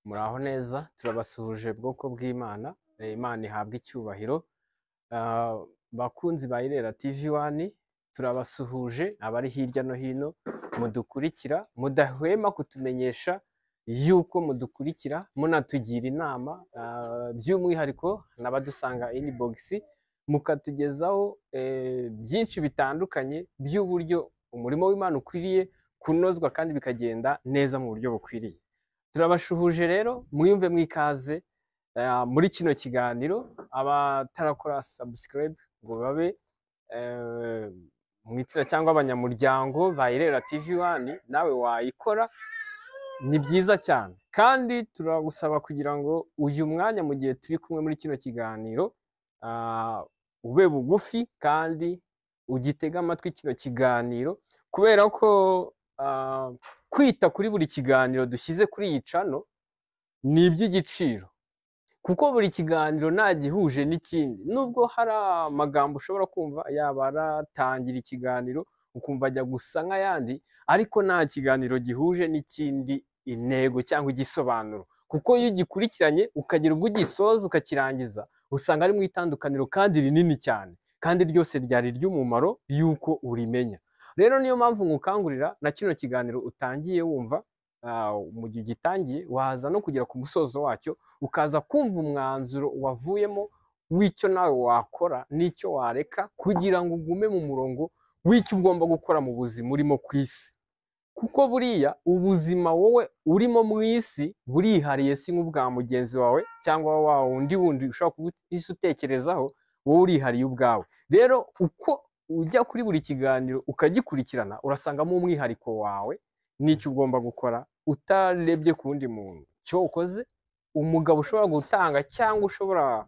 Muraho neza, turabasuhuje bwoko bw'Imana, Imana ihabwe icyubahiro. Bakunzi ba Irera TV One, turabasuhuje abari hirya no hino mudukurikira, mudahwema kutumenyesha yuko mudukurikira, munatugira inama, by'umwihariko n'abadusanga inbox, mukatugezaho byinshi bitandukanye by'uburyo umurimo w'Imana ukwiriye kunozwa kandi bikagenda neza mu buryo bukwiriye. Turabashuhuje rero, mwiyumve mwikaze muri kino kiganiro. Abatarakora subscribe ngo babe mu itsinda cyangwa abanyamuryango ba Irera TV One, nawe wayikora, ni byiza cyane. Kandi turagusaba kugira ngo uyu mwanya mu gihe turi kumwe muri kino kiganiro, ube bugufi kandi ugitege amatwi kino kiganiro, kubera ko kwita kuri buri kiganiro dushyize kuri iyi channel ni iby'igiciro, kuko buri kiganiro nta gihuje n'ikindi. Nubwo hari amagambo ushobora kumva yaba aratangira ikiganiro ukumva ajya gusa nk'ayandi, ariko nta kiganiro gihuje n'ikindi intego cyangwa igisobanuro, kuko iyo ugikurikiranye ukagira ubwo ugisoza ukakirangiza, usanga ari mu itandukaniro kandi rinini cyane, kandi ryose ryari iry'umumaro y'uko urimenya. Rero niyo mpamvu nkukangurira na kino kiganiro utangiye wumva, mu gihe ugitangiye waza no kugera ku musozo wacyo, ukaza kumva umwanzuro wavuyemo w'icyo nawe wakora n'icyo wareka kugira ngo ugume mu murongo w'icyo ugomba gukora mu buzima urimo ku isi. Kuko buriya ubuzima wowe urimo mu isi burihariye, si nk'ubwa mugenzi wawe cyangwa wa wundi wundi ushobora kuba isi utekerezaho, wowe urihariye ubwawe. Rero uko ujya kuri buri kiganiro ukagikurikirana, urasangamo umwihariko wawe n'icyo ugomba gukora utarebye ku wundi muntu. Icyo ukoze, umugabo ushobora gutanga cyangwa ushobora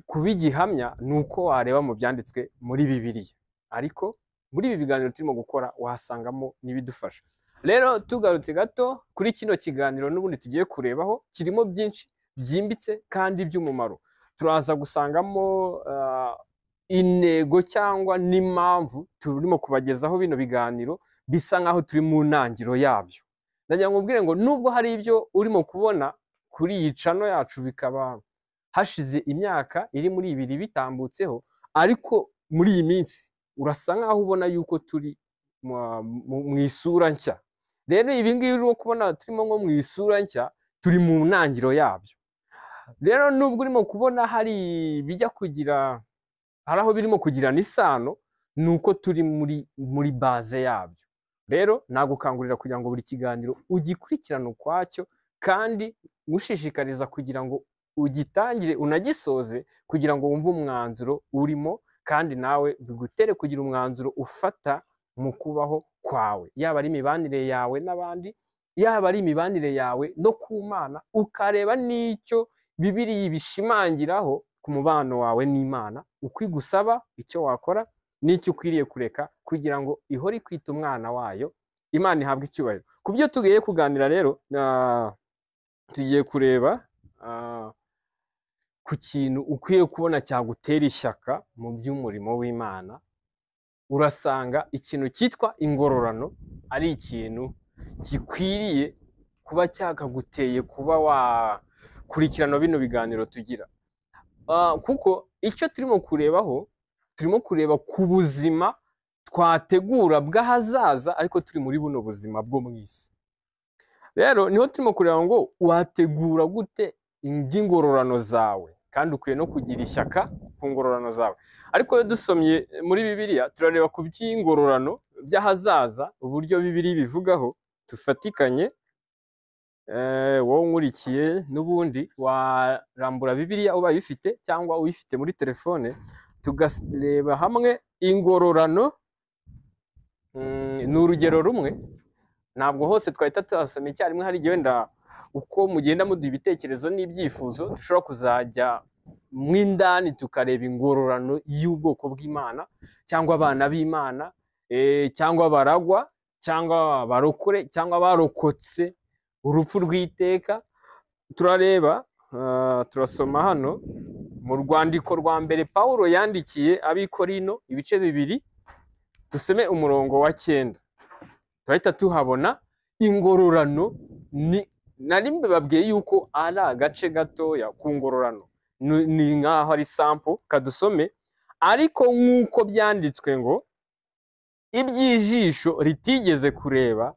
kuba igihamya ni uko wareba mu byanditswe muri Bibiliya. Ariko muri ibi biganiro turimo gukora wahasangamo n'ibidufasha. Rero tugarutse gato kuri kino kiganiro n'ubundi tugiye kurebaho, kirimo byinshi byimbitse kandi by'umumaro. Turaza gusangamo intego cyangwa n'impamvu turimo kubagezaho bino biganiro bisa nk'aho turi mu ntangiriro yabyo. Ndagira ngo mbwire ngo nubwo hari ibyo urimo kubona kuri iyi channel yacu bikaba hashize imyaka iri muri ibiri bitambutseho, ariko muri iyi minsi urasa nk'aho ubona yuko turi mu isura nshya. Rero ibi ngibi urimo kubona turimo nko mu isura nshya, turi mu ntangiriro yabyo. Rero nubwo urimo kubona hari bijya kugira, hari aho birimo kugirana isano, ni uko turi muri base yabyo. Rero nagukangurira kugira ngo buri kiganiro ugikurikirane ukwacyo, kandi ngushishikariza kugira ngo ugitangire unagisoze kugira ngo wumve umwanzuro urimo, kandi nawe bigutere kugira umwanzuro ufata mu kubaho kwawe, yaba ari imibanire yawe n'abandi, yaba ari imibanire yawe no ku Mana, ukareba n'icyo Bibiliya ibishimangiraho ku mubano wawe n'Imana, uko igusaba icyo wakora n'icyo ukwiriye kureka kugira ngo ihore ikwita umwana wayo. Imana ihabwe icyubahiro. Ku byo tugiye kuganira rero, tugiye kureba ku kintu ukwiye kubona cyagutera ishyaka mu by'umurimo w'Imana. Urasanga ikintu cyitwa ingororano ari ikintu gikwiriye kuba cyakaguteye kuba wakurikirana bino biganiro tugira. Kuko icyo turimo kurebaho, turimo kureba ku buzima twategura bw'ahazaza, ariko turi muri buno buzima bwo mu isi. Rero niho turimo kureba ngo wategura gute iby'ingororano zawe, kandi ukwiye no kugira ishyaka ku ngororano zawe. Ariko iyo dusomye muri Bibiliya turareba ku by'ingororano by'ahazaza, uburyo Bibiliya ibivugaho. Tufatikanye, wowe unkurikiye n'ubundi warambura Bibiliya ubaye uyifite cyangwa uyifite muri telefone, tukareba hamwe ingororano. Ni urugero rumwe, ntabwo hose twahita tuhasoma icyarimwe, hari igihe wenda uko mugenda muduha ibitekerezo n'ibyifuzo dushobora kuzajya mo indani tukareba ingororano y'ubwoko bw'Imana cyangwa abana b'Imana, cyangwa abaragwa cyangwa abarokore cyangwa abarokotse urupfu rw'iteka. Turareba, turasoma hano mu rwandiko rwa mbere Pawulo yandikiye ab'i Korinto ibice 2, dusome umurongo wa 9, turahita tuhabona ingororano ni Nari mbibabwiye yuko ari agace gatoya ku ngororano, ni nk'aho ari sample kadusome. Ariko nk'uko byanditswe ngo iby'ijisho ritigeze kureba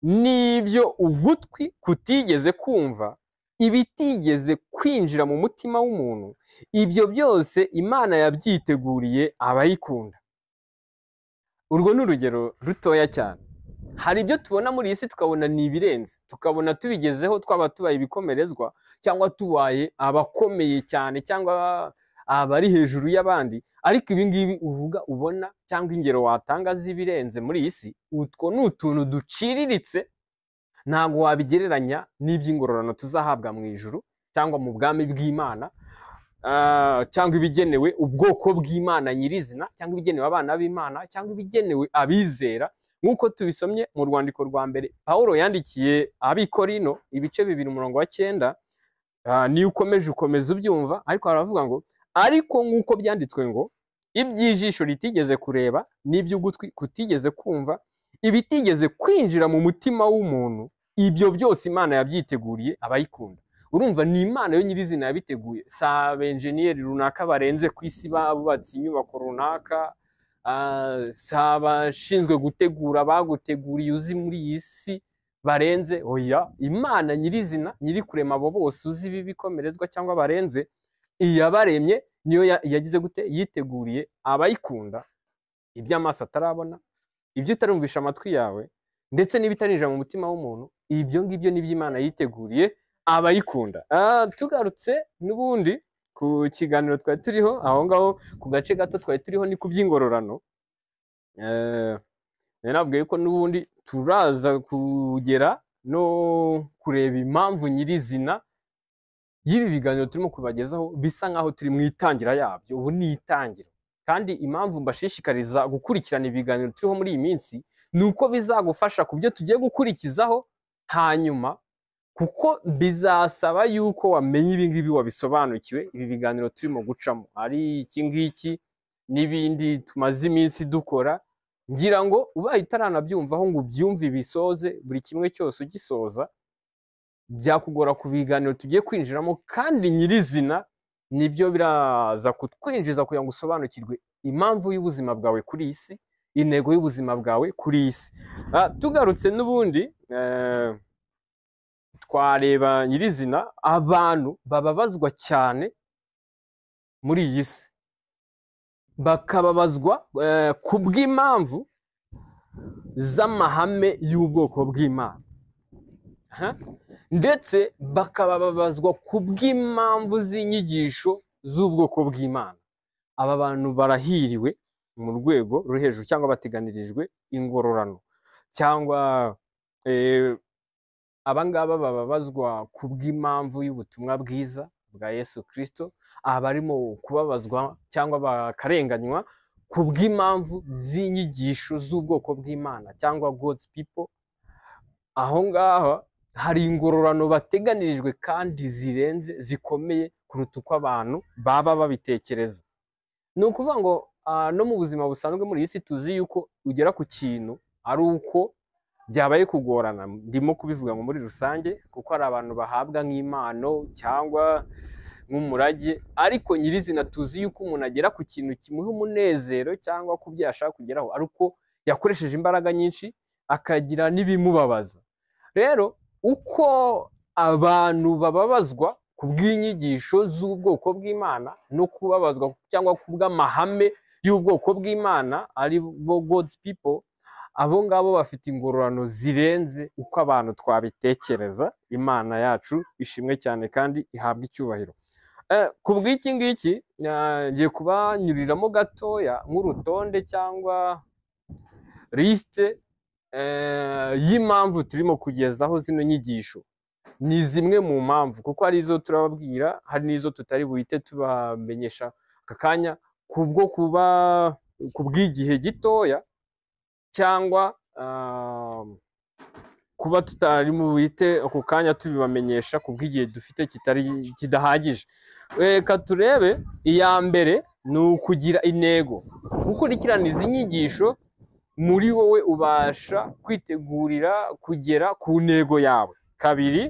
n'ibyo ugutwi kutigeze kumva, ibitigeze kwinjira mu mutima w'umuntu, ibyo byose Imana yabyiteguriye abayikunda. Urwo ni urugero rutoya cyane. Hari ibyo tubona muri iyi si tukabona ni ibirenze, tukabona tubigezeho twaba tubaye ibikomerezwa cyangwa tubaye abakomeye cyane cyangwa abari hejuru y'abandi, ariko ibi ngibi uvuga ubona cyangwa ingero watanga z'ibirenze muri iyi si, utwo ni utuntu duciriritse, ntabwo wabigereranya n'iby'ingororano tuzahabwa mu ijuru cyangwa mu bwami bw'Imana, cyangwa ibigenewe ubwoko bw'Imana nyirizina, cyangwa ibigenewe abana b'Imana, cyangwa ibigenewe abizera, nk'uko tubisomye mu rwandiko rwa mbere Pawulo yandikiye ab'i Korino ibice 2 umurongo wa 9. Niyo ukomeje ukomeza ubyumva, ariko haravuga ngo ariko nk'uko byanditswe ngo iby'ijisho ritigeze kureba n'iby'ugutwi kutigeze kumva, ibitigeze kwinjira mu mutima w'umuntu, ibyo byose Imana yabyiteguriye abayikunda. Urumva ni Imana yo nyirizina yabiteguye, si abenjeniyeri runaka barenze ku isi bubatse inyubako runaka, si abashinzwe gutegura baguteguriye uzi muri iyi si barenze. Oya, Imana nyirizina nyiri kurema abo bose uzi ibi bikomerezwa cyangwa barenze, iyabaremye niyo yagize gute? Yiteguriye abayikunda iby'amaso atarabona, ibyo utarumvisha amatwi yawe, ndetse n'ibitarinjira mu mutima w'umuntu, ibyo ngibyo nibyo Imana yiteguriye abayikunda. Tugarutse n'ubundi ku kiganiro twari turiho aho ngaho, ku gace gato twari turiho ni ku by'ingororano. Nari nabwiye ko n'ubundi turaza kugera no kureba impamvu nyirizina y'ibi biganiro turimo kubagezaho, bisa nkaho turi mu itangira yabyo. Ubu ni itangira, kandi impamvu mbashishikariza gukurikirana ibiganiro turiho muri iyi minsi ni uko bizagufasha ku byo tugiye gukurikizaho hanyuma, kuko bizasaba yuko wamenya ibi ngibi, wabisobanukiwe. Ibi biganiro turimo gucamo ari iki ngiki n'ibindi tumaze iminsi dukora, ngira ngo ubaye utaranabyumvaho ngo ubyumve ibisoze, buri kimwe cyose ugisoza byakugora ku biganiro tugiye kwinjiramo, kandi nyirizina nibyo biraza kutwinjiza kugira ngo usobanukirwe impamvu y'ubuzima bwawe kuri iyi si, intego y'ubuzima bwawe kuri iyi si. Tugarutse n'ubundi twareba nyirizina abantu bababazwa cyane muri iyi si, bakababazwa ku bw'impamvu z'amahame y'ubwoko bw'Imana, ndetse bakababazwa ku bw'impamvu z'inyigisho z'ubwoko bw'Imana. Aba bantu barahiriwe mu rwego ruri hejuru, cyangwa bateganirijwe ingororano, cyangwa aba ngaba bababazwa ku bw'impamvu y'ubutumwa bwiza bwa Yesu Kristo, abarimo kubabazwa cyangwa bakarenganywa ku bw'impamvu z'inyigisho z'ubwoko bw'Imana cyangwa God's people. Aho ngaho hari ingororano bateganirijwe kandi zirenze, zikomeye kuruta uko abantu baba babitekereza. Ni ukuvuga ngo no mu buzima busanzwe muri iyi si tuzi yuko ugera ku kintu ari uko byabaye kugorana. Ndimo kubivuga ngo muri rusange, kuko hari abantu bahabwa nk'impano cyangwa nk'umurage, ariko nyirizina tuzi yuko umuntu agera ku kintu kimuha umunezero cyangwa ku byo yashaka kugeraho ari uko yakoresheje imbaraga nyinshi, akagira n'ibimubabaza. Rero uko abantu bababazwa ku bw'inyigisho z'ubwoko bw'Imana no kubabazwa cyangwa ku bw'amahame y'ubwoko bw'Imana ari bo God's people, abo ngabo bafite ingororano zirenze uko abantu twabitekereza. Imana yacu ishimwe cyane kandi ihabwe icyubahiro. Ku bw'iki ngiki ngiye kubanyuriramo gatoya nk'urutonde cyangwa lisite y'impamvu turimo kugezaho zino nyigisho. Ni zimwe mu mpamvu, kuko hari izo turababwira, hari n'izo tutari buhite tubamenyesha aka kanya kubwo kuba ku bw'igihe gitoya, cyangwa kuba tutari buhite ako kanya tubibamenyesha ku bw'igihe dufite kitari kidahagije. Reka turebe. Iya mbere ni ukugira intego. Gukurikirana izi nyigisho muri wowe ubasha kwitegurira kugera ku ntego yawe. Kabiri,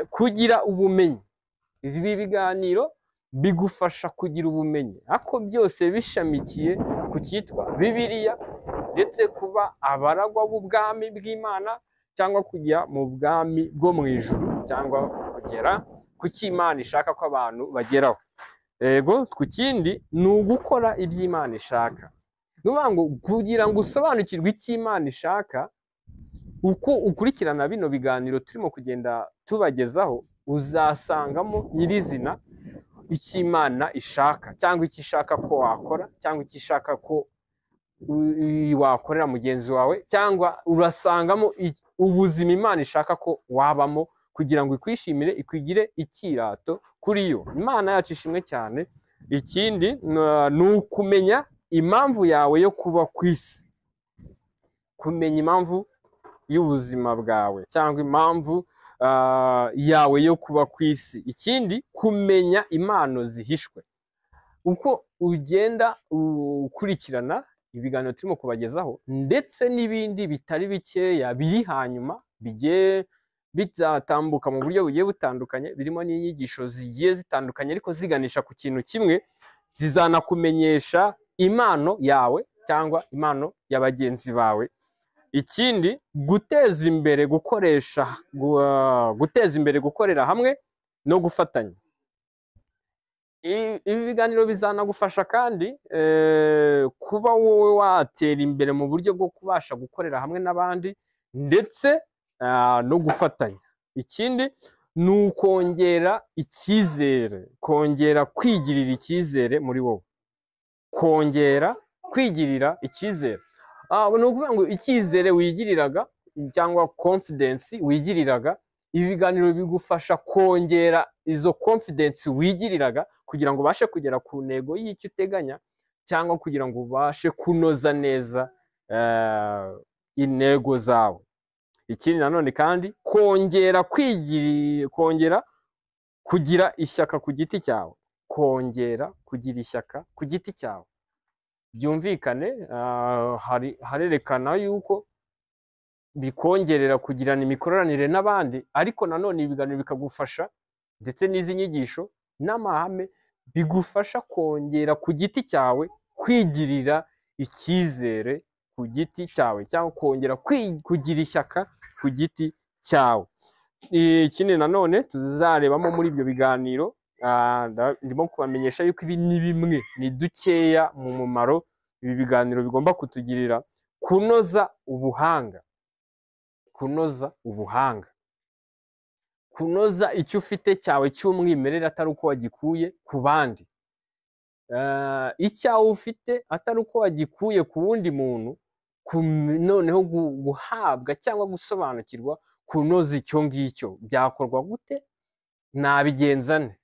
kugira ubumenyi. Ibi biganiro bigufasha kugira ubumenyi, ariko byose bishamikiye ku cyitwa Bibiliya, ndetse kuba abaragwa b'ubwami bw'Imana cyangwa kujya mu bwami bwo mu ijuru, cyangwa kugera ku cyo Imana ishaka ko abantu bageraho. Yego, ku kindi ni ugukora ibyo Imana ishaka. Ni ukuvuga ngo kugira ngo usobanukirwe icyo Imana ishaka, uko ukurikirana bino biganiro turimo kugenda tubagezaho, uzasangamo nyirizina icyo Imana ishaka, cyangwa icyo ishaka ko wakora, cyangwa icyo ishaka ko wakorera mugenzi wawe, cyangwa urasangamo ubuzima Imana ishaka ko wabamo kugira ngo ikwishimire, ikwigire icyirato kuri yo. Imana yacu ishimwe cyane. Ikindi ni ukumenya impamvu yawe yo kuba ku isi, kumenya impamvu y'ubuzima bwawe cyangwa impamvu yawe yo kuba ku isi. Ikindi, kumenya impano zihishwe. Uko ugenda ukurikirana ibiganiro turimo kubagezaho, ndetse n'ibindi bitari bikeya biri hanyuma bigiye bizatambuka mu buryo bugiye butandukanye, birimo n'inyigisho zigiye zitandukanye ariko ziganisha ku kintu kimwe, zizanakumenyesha impano yawe cyangwa impano ya bagenzi bawe. Ikindi, guteza imbere gukoresha, guteza imbere gukorera hamwe no gufatanya. Ibi biganiro bizanagufasha kandi kuba wowe watera imbere mu buryo bwo kubasha gukorera hamwe n'abandi ndetse no gufatanya. Ikindi ni ukongera icyizere, kongera kwigirira icyizere muri wowe, kongera kwigirira icyizere. Ni ukuvuga ngo icyizere wigiriraga cyangwa confidence wigiriraga, ibi biganiro bigufasha kongera izo confidence wigiriraga kugira ngo ubashe kugera ku ntego y'icyo uteganya, cyangwa kugira ngo ubashe kunoza neza intego zawe. Ikindi nanone kandi, kongera kongera kugira ishyaka ku giti cyawe, kongera kugira ishyaka ku giti cyawe. Byumvikane, harerekana yuko bikongerera kugirana imikoranire n'abandi, ariko nanone ibiganiro bikagufasha, ndetse n'izi nyigisho n'amahame bigufasha kongera ku giti cyawe kwigirira icyizere ku giti cyawe, cyangwa kongera kugira ishyaka ku giti cyawe. Ikindi nanone tuzarebamo muri ibyo biganiro, ndimo kubamenyesha yuko ibi ni bimwe, ni dukeya mu mumaro ibi biganiro bigomba kutugirira. Kunoza ubuhanga, kunoza ubuhanga, kunoza icyo ufite cyawe cy'umwimerere atari uko wagikuye ku bandi, icyawe ufite atari uko wagikuye ku wundi muntu, noneho guhabwa cyangwa gusobanukirwa kunoza icyo ngicyo byakorwa gute, nabigenza nte?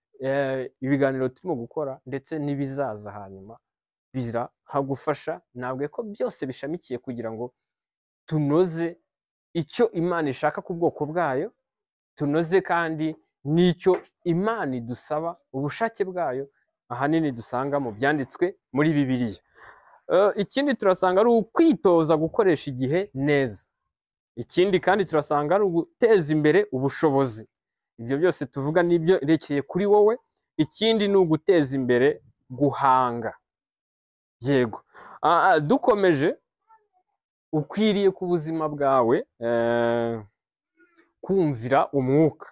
Ibiganiro turimo gukora ndetse n'ibizaza hanyuma birahagufasha. Ntabwo ko byose bishamikiye kugira ngo tunoze icyo Imana ishaka ku bwoko bwayo, tunoze kandi n'icyo Imana idusaba, ubushake bwayo ahanini dusanga mu byanditswe muri Bibiliya. Ikindi turasanga ari ukwitoza gukoresha igihe neza. Ikindi kandi turasanga ari uguteza imbere ubushobozi. Ibyo byose tuvuga nibyo rekeye kuri wowe. Ikindi ni uguteza imbere guhanga. Yego, dukomeje, ukwiriye ku buzima bwawe kumvira umwuka,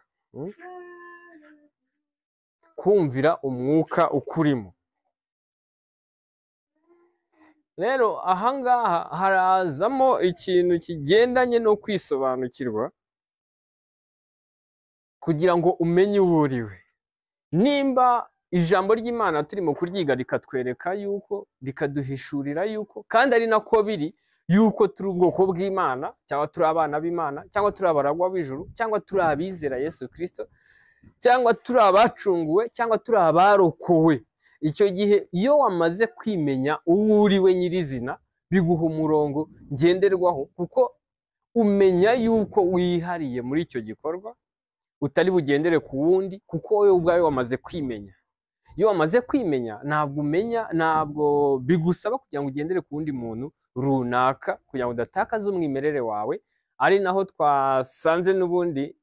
kumvira umwuka ukurimo. Rero ahangaha harazamo ikintu kigendanye no kwisobanukirwa kugira ngo umenye uwo uriwe. Nimba ijambo ry'Imana turimo kuryiga rikatwereka yuko, rikaduhishurira yuko, kandi ari nako biri, yuko turi ubwoko bw'Imana, cyangwa turi abana b'Imana, cyangwa turi abaragwa b'ijuru, cyangwa turi abizera Yesu Kristo, cyangwa turi abacunguwe, cyangwa turi abarokowe. Icyo gihe iyo wamaze kwimenya uwo uriwe nyirizina, biguha umurongo ngenderwaho, kuko umenya yuko wihariye muri icyo gikorwa, utari bugendere ku wundi, kuko wowe ubwawe wamaze kwimenya. Iyo wamaze kwimenya, ntabwo umenya, ntabwo bigusaba kugira ngo ugendere ku wundi muntu runaka, kugira ngo udatakaza umwimerere wawe, Ari naho twasanze n'ubundi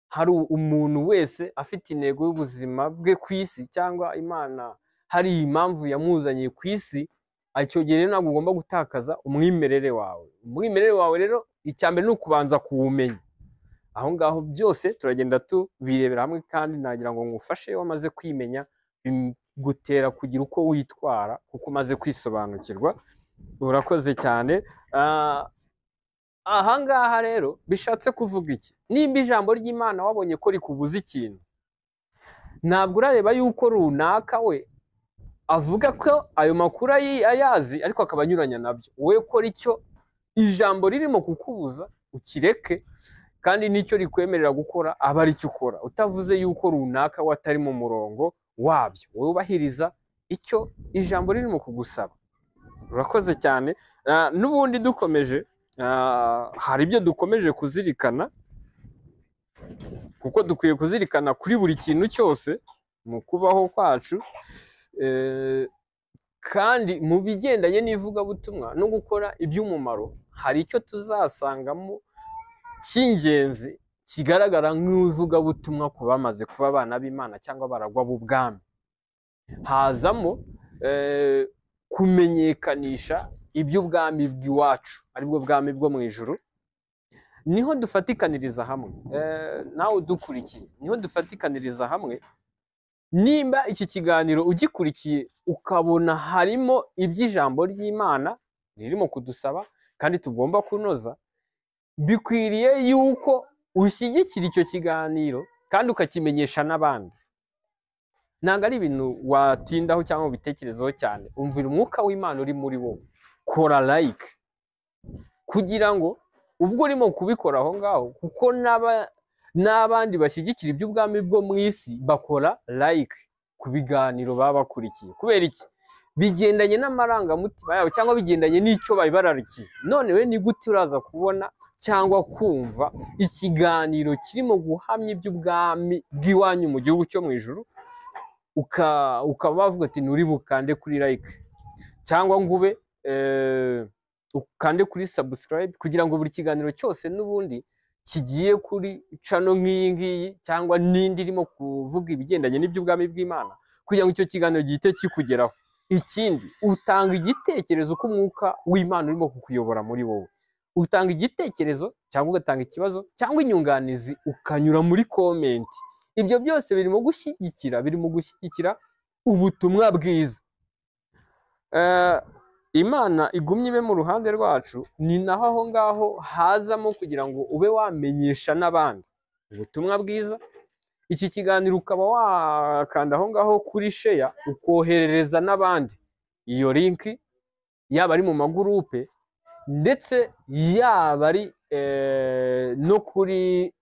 hari umuntu wese afite intego y'ubuzima bwe ku isi, cyangwa Imana hari impamvu yamuzanye ku isi. Icyo gihe rero ntabwo ugomba gutakaza umwimerere wawe. Umwimerere wawe rero icya mbere ni ukubanza kuwumenya. Aho ngaho byose turagenda tubirebera hamwe, kandi nagira ngo ngufashe wamaze kwimenya, bigutera kugira uko witwara kuko umaze kwisobanukirwa. Urakoze cyane. Aha ngaha rero bishatse kuvuga iki? Nimba ijambo ry'Imana wabonye ko rikubuza ikintu, ntabwo urareba yuko runaka we avuga ko ayo makuru ayazi ariko akaba anyuranya nabyo. Wowe kora icyo ijambo ririmo kukubuza ukireke, kandi n'icyo rikwemerera gukora aba ari cyo ukora, utavuze yuko runaka we atari mu murongo wabyo. Wowe ubahiriza icyo ijambo ririmo kugusaba. Urakoze cyane. N'ubundi dukomeje, hari ibyo dukomeje kuzirikana, kuko dukwiye kuzirikana kuri buri kintu cyose mu kubaho kwacu, kandi mu bigendanye n'ivugabutumwa no gukora iby'umumaro, hari icyo tuzasangamo cy'ingenzi kigaragara nk'ivugabutumwa ku bamaze kuba abana b'Imana cyangwa baragwa b'ubwami. Hazamo kumenyekanisha iby'ubwami bw'iwacu, aribwo bwami bwo mu ijuru. Niho dufatikaniriza hamwe, nawe udukurikiye, niho dufatikaniriza hamwe. Nimba iki kiganiro ugikurikiye ukabona harimo iby'ijambo ry'Imana ririmo kudusaba kandi tugomba kunoza, bikwiriye yuko ushyigikira icyo kiganiro kandi ukakimenyesha n'abandi. Ntabwo ari ibintu watindaho cyangwa ubitekerezeho cyane. Umvira umwuka w'Imana uri muri wowe, kora like kugira ngo ubwo urimo kubikora aho ngaho, kuko n'abandi bashyigikira iby'ubwami bwo mu isi bakora like ku biganiro baba bakurikiye. Kubera iki? Bigendanye n'amarangamutima yabo cyangwa bigendanye n'icyo bari bararikiye. None we ni gute uraza kubona cyangwa kumva ikiganiro kirimo guhamya iby'ubwami bw'iwanyu mu gihugu cyo mu ijuru, ukaba wavuga ati nturi bukande kuri like cyangwa ngo ube ukande kuri subscribe, kugira ngo buri kiganiro cyose n'ubundi kigiye kuri channel nk'iyi ngiyi cyangwa n'indi irimo kuvuga ibigendanye n'iby'ubwami bw'Imana, kugira ngo icyo kiganiro gihite kikugeraho. Ikindi, utanga igitekerezo uko umwuka w'Imana urimo kukuyobora muri wowe. Utanga igitekerezo cyangwa ugatanga ikibazo cyangwa inyunganizi, ukanyura muri comment. Ibyo byose birimo gushyigikira ubutumwa bwiza. Imana igumye ibe mu ruhande rwacu. Ni naho aho ngaho hazamo kugira ngo ube wamenyesha n'abandi ubutumwa bwiza. Iki kiganiro ukaba wakanda aho ngaho kuri share, ukoherereza n'abandi iyo linki, yaba ari mu magurupe ndetse yaba ari no kuri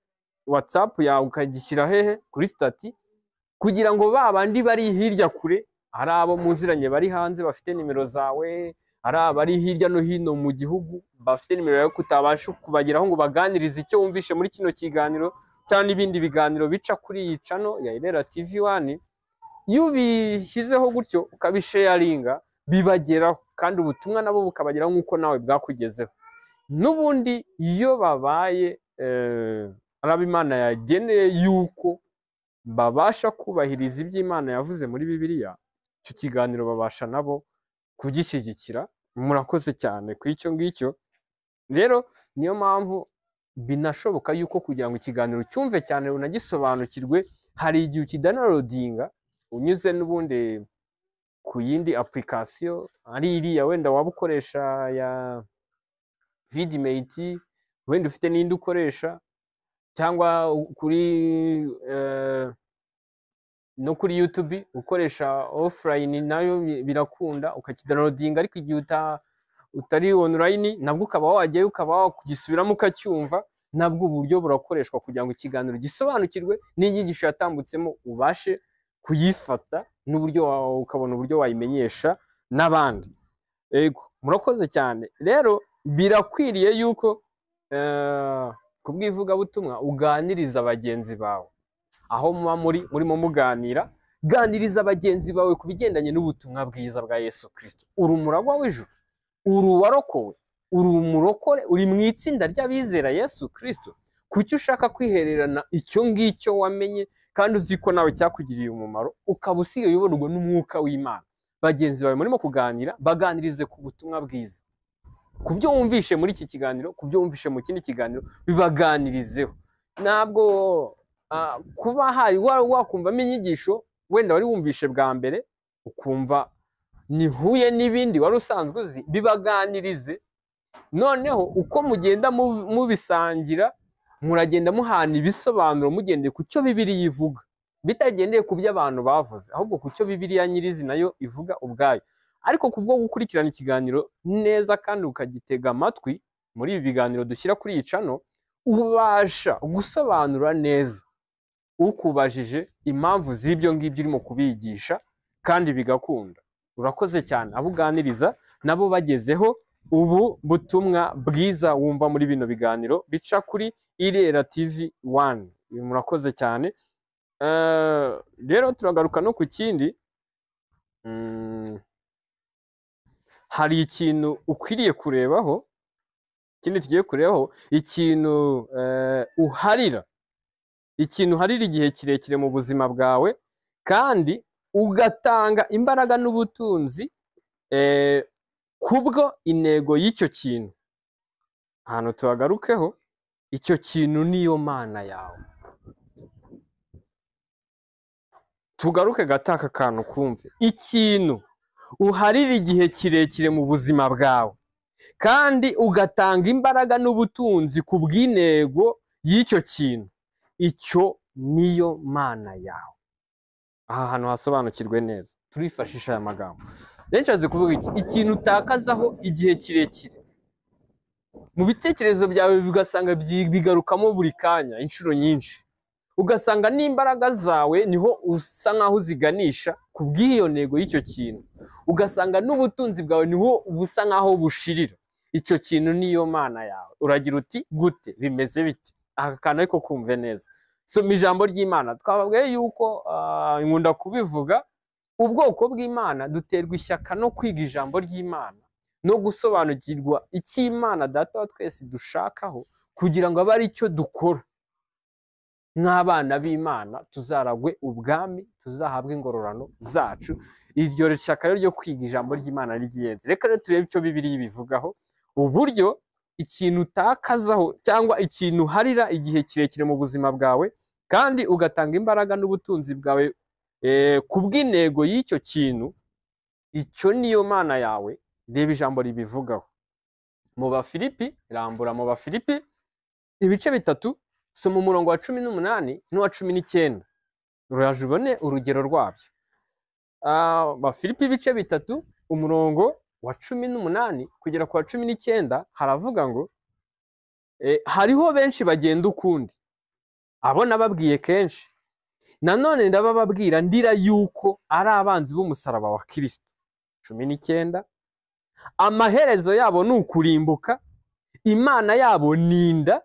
WhatsApp yawe, ukagishyira hehe kuri stati, kugira ngo ba bandi bari hirya kure, ari abo muziranye bari hanze bafite nimero zawe, ari abari hirya no hino mu gihugu bafite nimero yawe kutabasha kubageraho ngo baganirize icyo wumvishe muri kino kiganiro cyangwa n'ibindi biganiro bica kuri iyi channel ya Irera TV 1. Iyo ubishyizeho gutyo ukabisharinga, bibageraho kandi ubutumwa nabo bukabageraho nk'uko nawe bwakugezeho. N'ubundi iyo babaye ari abo Imana yageneye yuko babasha kubahiriza ibyo Imana yavuze muri Bibiliya, icyo kiganiro babasha nabo kugishyigikira. Murakoze cyane ku icyo ngicyo. Rero niyo mpamvu binashoboka yuko kugira ngo ikiganiro cyumve cyane unagisobanukirwe, hari igihe ukidownloadinga unyuze n'ubundi ku yindi application, ari iriya wenda waba ukoresha ya Vidmate, wenda ufite n'indi ukoresha, cyangwa kuri no kuri YouTube ukoresha offline nayo birakunda ukakidownloadinga, ariko igihe utari online nabwo ukaba wajyayo ukaba wakugisubiramo ukacyumva. Nabwo uburyo burakoreshwa kugira ngo ikiganiro gisobanukirwe n'inyigisho yatambutsemo ubashe kuyifata n'uburyo ukabona uburyo wayimenyesha n'abandi. Ego, murakoze cyane. Rero birakwiriye yuko kubw'ivugabutumwa uganiriza bagenzi bawe aho muba murimo muganira. Ganiriza bagenzi bawe ku bigendanye n'ubutumwa bwiza bwa Yesu Kristo. Uri umuragwa w'ijuru, uri uwarokowe. Uri umurokore, uri mu itsinda ry'abizera Yesu Kristo. Kuki ushaka kwihererana icyo ngicyo wamenye kandi uzi ko nawe cyakugiriye umumaro, ukaba usigaye uyoborwa n'umwuka w'Imana? Bagenzi bawe murimo kuganira, baganirize ku butumwa bwiza, ku byo wumvishe muri iki kiganiro, ku byo wumvishe mu kindi kiganiro, bibaganirizeho. Ntabwo kuba hari wakumvamo inyigisho wenda wari wumvishe bwa mbere, ukumva nihuye n'ibindi wari usanzwe uzi, bibaganirize. Noneho uko mugenda mubisangira, muragenda muhana ibisobanuro mugendeye ku cyo Bibiliya ivuga, bitagendeye ku byo abantu bavuze, ahubwo ku cyo Bibiliya nyirizina yo ivuga ubwayo. Ariko kubwo gukurikirana ikiganiro neza kandi ukagitega amatwi muri ibi biganiro dushyira kuri iyi channel, ubasha gusobanura neza ukubajije impamvu z'ibyo ngibyo urimo kubigisha, kandi bigakunda. Urakoze cyane abo uganiriza nabo bagezeho ubu butumwa bwiza wumva muri bino biganiro bica kuri Irera TV 1. Murakoze cyane. Rero turagaruka no ku kindi. Hari ikintu ukwiriye kurebaho, ikindi tugiye kurebaho, ikintu uharira, ikintu uharira igihe kirekire mu buzima bwawe, kandi ugatanga imbaraga n'ubutunzi kubwo intego y'icyo kintu. Ahantu tuhagarukeho, icyo kintu niyo mana yawe. Tugaruke gato aka kantu kumve. Ikintu uharira igihe kirekire mu buzima bwawe, kandi ugatanga imbaraga n'ubutunzi ku bw'intego y'icyo kintu, icyo niyo mana yawe. Aha hantu hasobanukirwe neza, turifashisha aya magambo. Benshi bazi kuvuga iki: ikintu utakazaho igihe kirekire mu bitekerezo byawe, bigasanga bigarukamo buri kanya inshuro nyinshi, ugasanga n'imbaraga zawe niho usa nkaho uziganisha ku bw'iyo ntego y'icyo kintu, ugasanga n'ubutunzi bwawe niho busa nkaho bushirira. Icyo kintu niyo mana yawe. Uragira uti gute, bimeze bite? Aka kantu ariko kumve neza. Soma ijambo ry'Imana. Twababwiye yuko nkunda kubivuga, ubwoko bw'Imana duterwa ishyaka no kwiga ijambo ry'Imana no gusobanukirwa icyo Imana Data wa twese dushakaho, kugira ngo abe ari cyo dukora nk'abana b'Imana, tuzaragwe ubwami, tuzahabwe ingororano zacu. Iryo shyaka rero ryo kwiga ijambo ry'Imana ry'ingenzi. Reka rero turebe icyo Bibiliya ibivugaho, uburyo ikintu utakazaho cyangwa ikintu uharira igihe kirekire mu buzima bwawe, kandi ugatanga imbaraga n'ubutunzi bwawe ku bw'intego y'icyo kintu, icyo niyo mana yawe. Reba ijambo ribivugaho mu Bafilipi, rambura mu Bafilipi ibice 3, soma umurongo wa 18 n'uwa 19, uraje ubone urugero rwabyo. Bafilipi ibice 3 umurongo wa 18 kugera ku wa 19 haravuga ngo hariho benshi bagenda ukundi, abo nababwiye kenshi, nanone ndabababwira ndira yuko ari abanzi b'umusaraba wa Kristo. 19 amaherezo yabo ni ukurimbuka, Imana yabo ni inda,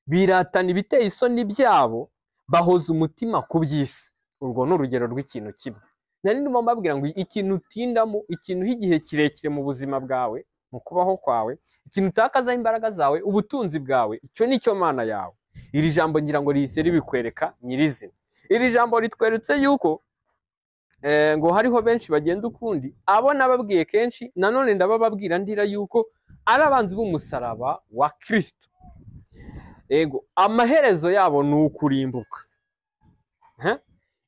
biratana ibiteye isoni byabo, bahoza umutima ku by'isi. Urwo ni urugero rw'ikintu kimwe. Nari ndimo mbabwira ngo ikintu utindamo, ikintu igihe kirekire mu buzima bwawe, mu kubaho kwawe, ikintu utakazaho imbaraga zawe, ubutunzi bwawe, icyo ni cyo mana yawe. Iri jambo ngira ngo rihise ribikwereka nyirizina. Iri jambo ritweretse yuko ngo hariho benshi bagenda ukundi, abo nababwiye kenshi, nanone ndabababwira ndira yuko ari abanzi b'umusaraba wa Kristo. Ego, amaherezo yabo ni ukurimbuka.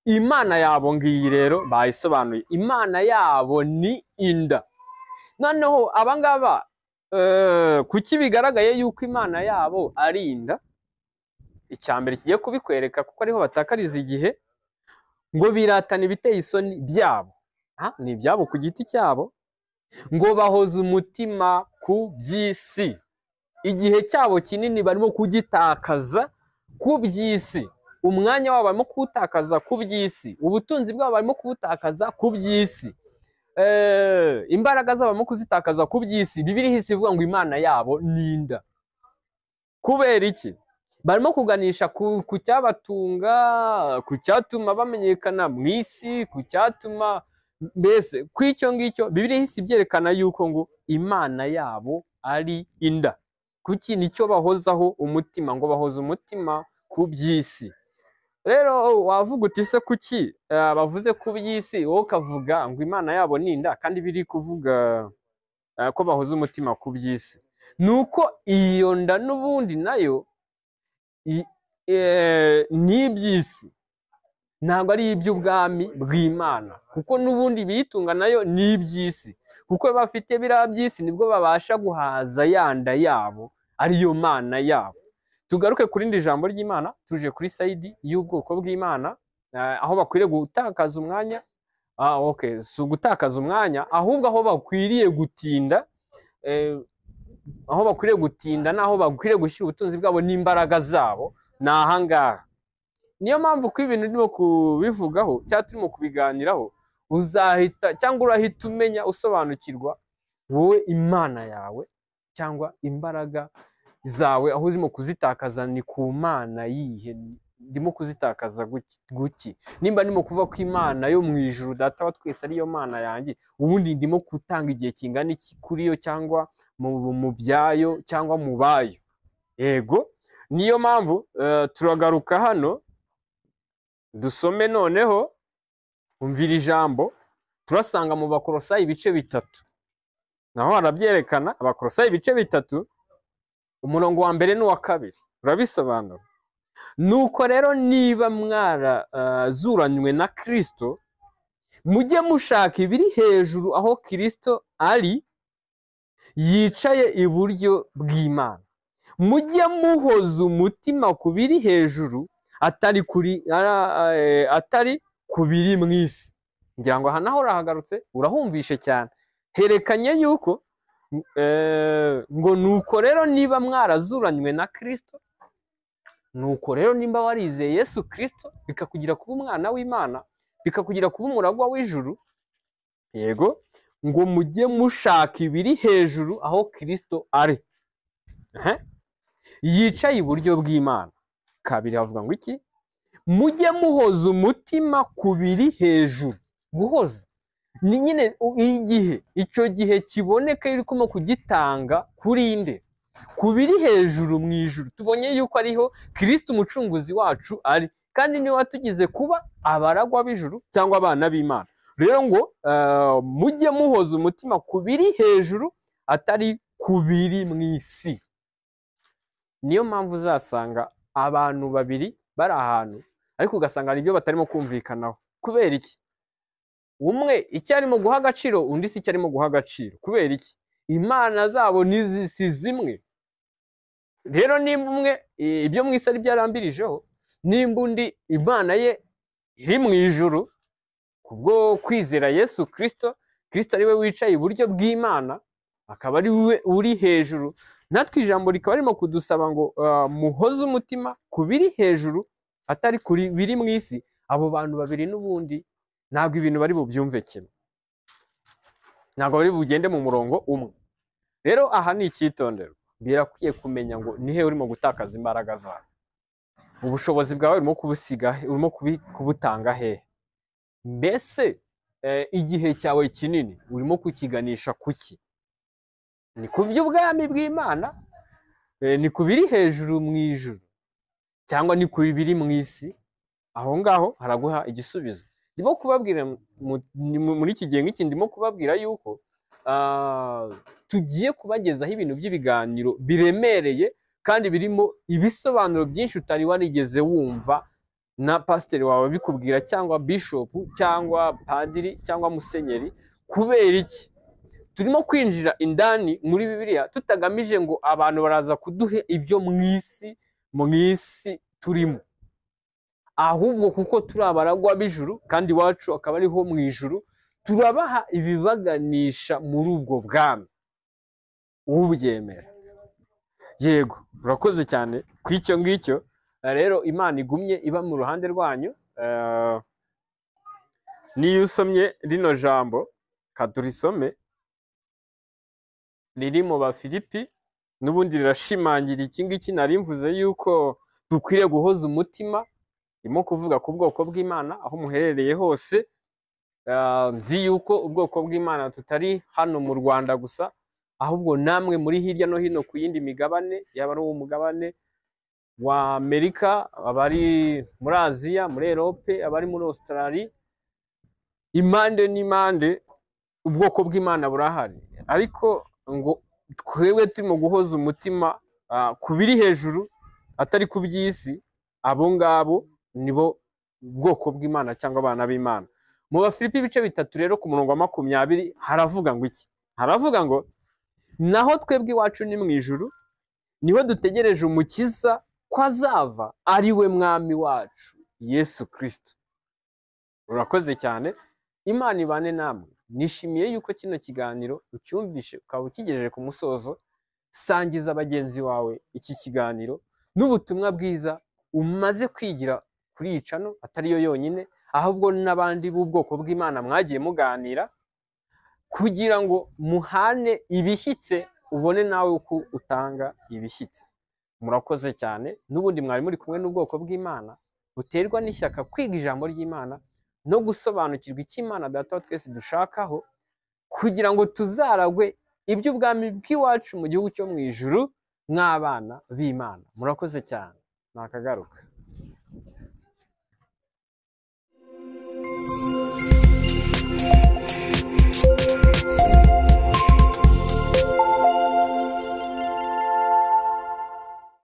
Imana yabo ngiyi rero bayisobanuye, Imana yabo ni inda. Noneho abangaba kuki bigaragaye yuko Imana yabo ari inda? Icyambere kigiye kubikwereka kuko ariho batakariza igihe, ngo biratana ibiteye isoni byabo, ni ibyabo ku giti cyabo, ngo bahoze umutima ku by'isi. Igihe cyabo kinini barimo kugitakaza ku by'isi, umwanya wabo barimo kuwutakaza ku by'isi, ubutunzi bwabo barimo kubutakaza ku by'isi, imbaraga zabo barimo kuzitakaza ku by'isi. Bibiliya ihise ivuga ngo Imana yabo ni inda. Kubera iki? Barimo kuganisha ku cyabatunga, ku cyatuma bamenyekana mu isi, ku cyatuma mbese ku icyo ngicyo. Bibiliya ihise ibyerekana yuko ngo Imana yabo ari inda. Kuki? Nicyo bahozaho umutima, ngo bahoza umutima ku by'isi. Rero wavuga uti se kuki bavuze ku by'isi, wowe ukavuga ngo imana yabo ni inda, kandi biri kuvuga ko bahoza umutima ku by'isi? Nuko iyo nda n'ubundi nayo ni iby'isi, ntabwo ari iby'ubwami bw'Imana, kuko n'ubundi biyitunga nayo ni iby'isi, kuko bafite biriya by'isi nibwo babasha guhaza ya nda yabo ariyo mana yabo. Tugaruke ku rindi jambo ry'Imana, tuje kuri sayidi y'ubwoko bw'Imana, aho bakwiriye gutakaza umwanya. Okay, si ugutakaza umwanya, ahubwo aho bakwiriye gutinda, aho bakwiriye gutinda n'aho bakwiriye gushyira ubutunzi bwabo n'imbaraga zabo ni ahangaha. Niyo mpamvu ko ibintu urimo kubivugaho cyangwa turimo kubiganiraho, uzahita cyangwa urahita umenya usobanukirwa wowe imana yawe cyangwa imbaraga zawe aho urimo kuzitakaza ni ku mana yihe, ndimo kuzitakaza guki? Nimba ndimo kuvuga ko Imana yo mu ijuru data wa twese ariyo mana yanjye, ubundi ndimo gutanga igihe kingana iki kuri yo cyangwa mu byayo cyangwa mu bayo? Yego, niyo mpamvu turagaruka hano dusome noneho, umvira ijambo turasanga mu Bakolosayi ibice 3, naho harabyerekana. Abakolosayi ibice 3 umurongo wa 1 n'uwa 2 urabisobanura. Nuko rero niba mwarazuranywe na Kristo, mujye mushaka ibiri hejuru aho Kristo ari yicaye iburyo bw'Imana. Mujye muhoza umutima ku biri hejuru, atari ku biri mu isi. Ngira ngo aha naho urahagarutse, urahumvishe cyane. Herekanye yuko ngo nuko rero niba mwarazuranywe na Kristo, nuko rero nimba warizeye Yesu Kristo bikakugira kuba umwana w'Imana, bikakugira kuba umuragwa w'ijuru, yego, ngo mujye mushaka ibiri hejuru aho Kristo ari yicaye iburyo bw'Imana. 2 havuga ngo iki? Mujye muhoza umutima ku biri hejuru. Guhoza ni nyine igihe icyo gihe kiboneka iri kuma kugitanga kuri nde? Ku biri hejuru mu ijuru. Tubonye yuko ariho Kristo umucunguzi wacu ari, kandi niwe watugize kuba abaragwa b'ijuru cyangwa abana b'Imana. Rero ngo mujye muhoza umutima ku biri hejuru atari ku biri mu isi. Niyo mpamvu uzasanga abantu babiri bari ahantu, ariko ugasanga hari ibyo batarimo kumvikanaho. Kubera iki? Umwe icyo arimo guha agaciro, undi si icyo arimo guha agaciro. Kubera iki? Imana zabo ni si zimwe. Rero nimba umwe ibyo mu isi ari byarambirijeho, nimba undi Imana ye iri mu ijuru kubwo kwizera Yesu Kristo, Kristo ari we wicaye iburyo bw'Imana, akaba ari we uri hejuru, natwe ijambo rikaba ririmo kudusaba ngo muhoze umutima ku biri hejuru atari kuri biri mu isi. Abo bantu babiri n'ubundi ntabwo ibintu bari bubyumve kimwe, ntabwo bari bugende mu murongo umwe. Rero aha ni icyitonderwa, birakwiye kumenya ngo nihe urimo gutakaza imbaraga zawe, ubushobozi bwawe urimo kubusiga, urimo kubutanga hehe? Mbese igihe cyawe kinini urimo kukiganisha kuki? Ni ku by'ubwami bw'Imana, ni ku biri hejuru mu ijuru, cyangwa ni ku biri mu isi? Aho ngaho haraguha igisubizo. Ndimo kubabwira muri iki gihe nk'iki, ndimo kubabwira yuko tugiye kubagezaho ibintu by'ibiganiro biremereye kandi birimo ibisobanuro byinshi utari warigeze wumva na pasiteri wawe bikubwira, cyangwa bishop, cyangwa padiri, cyangwa musenyeri. Kubera iki? Turimo kwinjira indani muri Bibiliya tutagamije ngo abantu baraza kuduha ibyo mu isi turimo, ahubwo kuko turi abaragwa b'ijuru kandi iwacu akaba ariho mu ijuru, turabaha ibibaganisha muri ubwo bwami. Ubyemera? Yego, urakoze cyane ku icyo ngicyo. Rero Imana igumye iba mu ruhande rwanyu. Niyo usomye rino jambo, kadurisome, riri mu Bafilipi, n'ubundi rirashimangira iki ngiki nari mvuze yuko dukwiriye guhoza umutima. Ndimo kuvuga ku bwoko bw'Imana aho muherereye hose. Nzi yuko ubwoko bw'Imana tutari hano mu Rwanda gusa, Ahubwo namwe muri hirya no hino ku yindi migabane, yaba ari umugabane wa Amerika, abari muri Aziya, muri Erope, abari muri Australia, impande n'impande ubwoko bw'Imana burahari. Ariko ngo twebwe turimo guhoza umutima ku biri hejuru atari ku by'isi, abo ngabo nibo bwoko bw'Imana cyangwa abana b'Imana. Mu Bafilipi ibice 3 rero ku murongo wa 20 haravuga ngo iki? Haravuga ngo naho twebwe iwacu ni mu ijuru, niho dutegereje umukiza ko azava, ari we mwami wacu Yesu Kristo. Urakoze cyane, Imana ibane namwe. Nishimiye yuko kino kiganiro ucyumvishe ukaba ukigejeje ku musozo. Sangiza bagenzi bawe iki kiganiro n'ubutumwa bwiza umaze kwigira kuri iyi cano, atari yo yonyine, ahubwo n'abandi b'ubwoko bw'Imana mwagiye muganira, kugira ngo muhane ibishyitse, ubone nawe uko utanga ibishyitse. Murakoze cyane. N'ubundi mwari muri kumwe n'ubwoko bw'Imana buterwa n'ishyaka kwiga ijambo ry'Imana no gusobanukirwa icyo Imana Data wa twese dushakaho, kugira ngo tuzaragwe iby'ubwami bw'iwacu mu gihugu cyo mu ijuru nk'abana b'Imana. Murakoze cyane, nakagaruka.